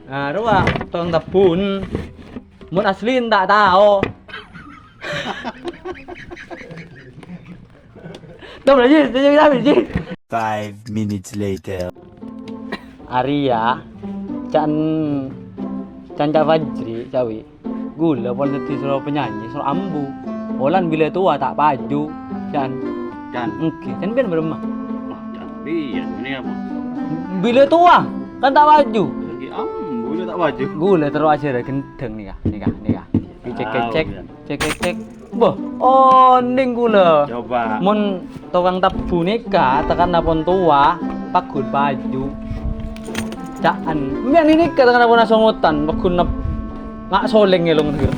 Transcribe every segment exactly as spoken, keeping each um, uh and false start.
Nah, rowa tokang tabbun. Mon asli ta' tao. Tom lagi, sini lagi, Ji. Five minutes later. Arèya, can, can Cak Fajri, cawi. Ghulâ pon dhâddhi soro penyanyi, soro ambu. Polana bilâ towa ta' paju, can. Can. Èngghi, can bâ'na bârâmma? Wah, can bâ'na, ini apa? Bilâ towa, kan ta' paju. Èngghi ambu, bilâ ta' paju. Ghulâ terro ajhârâ ghendheng nèka, nèka, nèka. Dicek-cek, cek-cek. Bâh, onèng ghulâ. Coba. Mon tokang tabbun nèka, tèkana pon towa, pagghun paju. Ca'an. Mbiyan nèka tèkana pon asongotan, pagghun nep-, nga' solèng ngèlong nèka.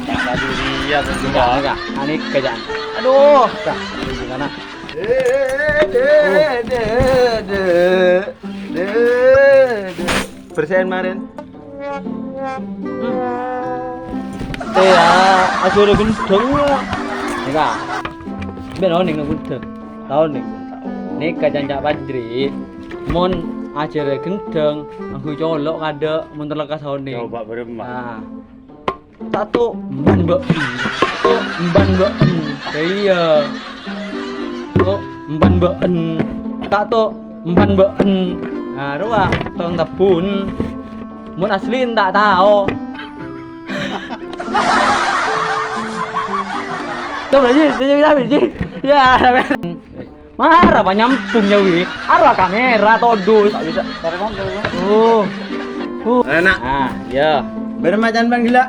Iya, betul. Nèka, nèka. Anèka, ca'an. Aduh, ca'an. Gimana? Bersihin marèn. Hmm. Iyâ, ajhârâ ghendheng, yâ. Nèka. Bâ'na onèng ghendheng. Tao onèng. Nèka can Cak Fajri. Mon ajhârâ ghendheng, angghuy colo' kadâ', mon terlekas onèng. Coba bârâmma? Nah. Ta' to' emban bâ'en. To' emban bâ'en. Iyâ. To' emban bâ'en. Ta' to' emban bâ'en. Nah, rowa tokang tabbun. Mon asli ta' tao. Tom lagi, sini lagi, Ji. Ya, sampai. Mara, apa nyambung ya, wi? Aro kamera, todus. Tak bisa. Cari bang, cari bang. Oh. Oh. Enak. Ah, ya. Bârâmma can bang gila.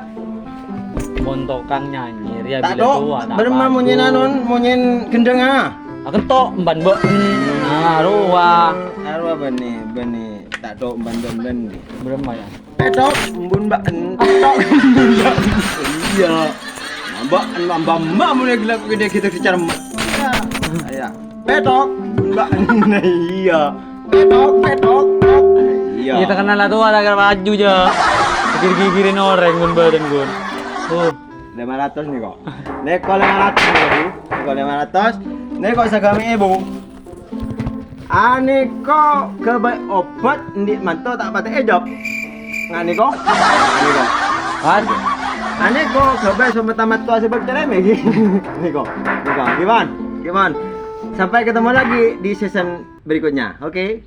Mon tokang nyanyi, rèya bilâ towa, ta' paju. Bârâmma monyèn anon, monyèn ghendheng, ah? Akan to' emban bâ'en. Ah, rowa. Aro bânnè, bânnè. Ta' to' emban bâ'en, bânnè. Bârâmma, ya? Petok, embun bâ'en. Petok, embun bâ'en. Iyâ. Bâ'en, mamba, mamba, mon gila kok gede gitu dicermet. Iyâ. Iyâ. Petok, embun bâ'en. Iyâ. Petok, petok, tok. Iyâ. Iyâ, terkenal lah tuh, ada kerja baju aja. Gigir-gigirin orang, gun badan, gun. Tuh. Lèma ratos nèko. Nèko lèma ratos, Bu. Nèko lèma ratos. Nèko sagâmè, Bu. Anèko ghâbây obat andi' manto ta' patè èjâp. Nga' nèko. Nèko. Kan? Anèko ghâbây sompet tamat towa sè bâkto remè, ghi. Nèko. Nèko. Gimana? Gimana? Sampai ketemu lagi di season berikutnya, oke?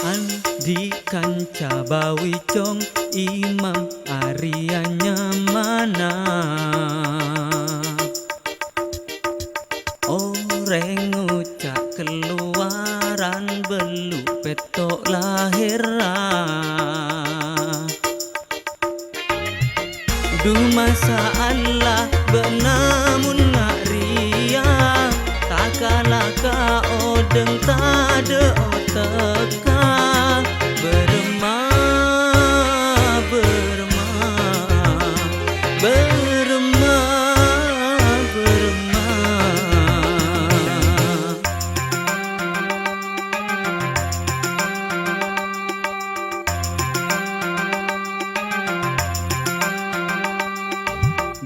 Andi' kanca bâwi cong, Imam arèya nyamana. Orèng ngoca' kalowaran bâllu' pètto' lahèrra. Du, masya Allah, bâ'na mon nga' rèya, ta' kala ka odeng tadâ' otekka. Bârâmma, bârâmma, bârâmma, bârâmma.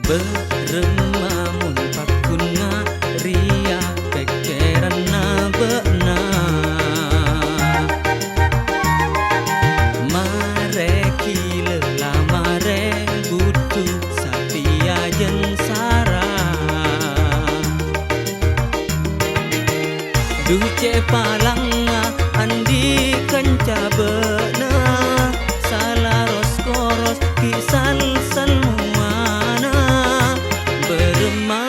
Bârâmma mon pagghun nga' rèya pèkkèranna bâ'na. Marè ghilâ la marè budhu sapèya jân sara. Du, cè' palangnga andi' kanca bâ'na, sala ros-koros ghi' sal-sal mowana. Bârâmma,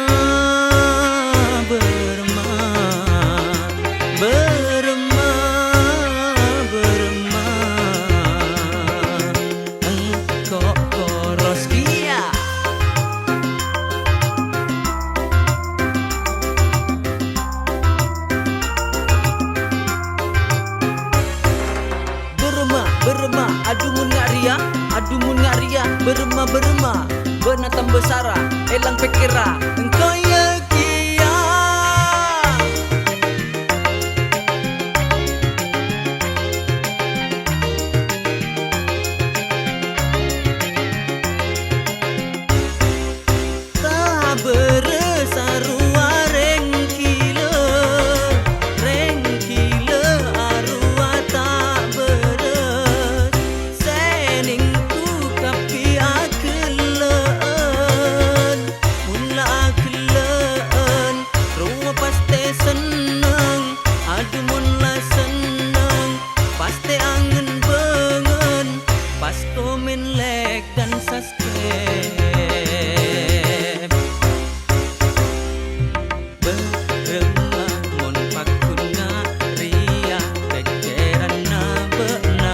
Tembhâ sara, èlang pèkkèra, engko' iyâ kèya. Ta' bârâs arowa rèng ghilâ, rèng ghilâ arowa ta' bârâs. Sè nènggu kabbhi aghellâ'ân, mon la aghellâ'ân, rowa pastè senneng. Adhu mon la senneng, pastè angen-bângen, pas komèn lèk dan saskèp. Bârâmma mon pagghun ngarèya pèkkèranna bâ'na.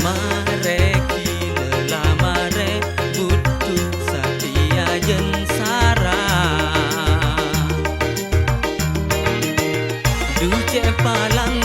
Marè ghilâ la marè, budhu satèya jân sara. Dhu cè' palang